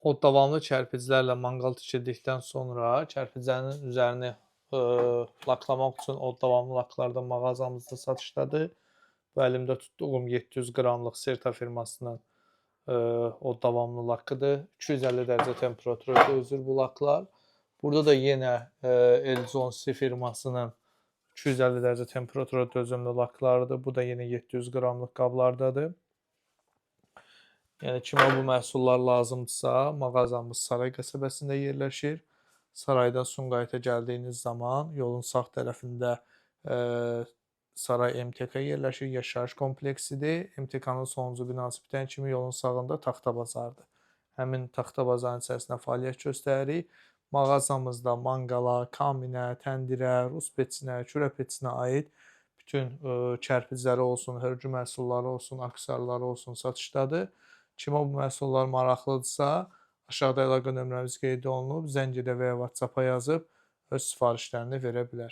O davamlı kərpiclərlə manqal tikildikdən sonra kərpiclərin üzərini laklamaq üçün o davamlı laklardan mağazamızda satışdadır. Bu əlimdə tutduğum 700 qramlıq Serta firmasının o davamlı lakıdır. 250 dərəcə temperatura dözür bu laklar. Burada da yenə Elzonsi firmasının 250 dərəcə temperatura dözümlü laklarıdır. Bu da yenə 700 qramlıq qablardadır. Yəni kimə bu məhsullar lazımdırsa, mağazamız Saray qəsəbəsində yerləşir. Saraydan Sumqayıta gəldiyiniz zaman yolun sağ tərəfində Saray MTK yerləşir, yaşayış kompleksidir. MTK-nın sonuncu binası bitən kimi yolun sağında Taxta Bazardır. Həmin Taxta Bazarın içərisində fəaliyyət göstəririk. Mağazamızda manqala, kaminə, təndirə, rus peçinə, kürə peçinə aid bütün kərpicləri olsun, hörgü məhsulları olsun, aksesuarları olsun satışdadır. Kimə bu məhsullar maraqlıdırsa, aşağıda əlaqə nömrəmiz qeyd olunub, zəng edə və ya WhatsApp-a yazıb öz sifarişlərini verə bilər.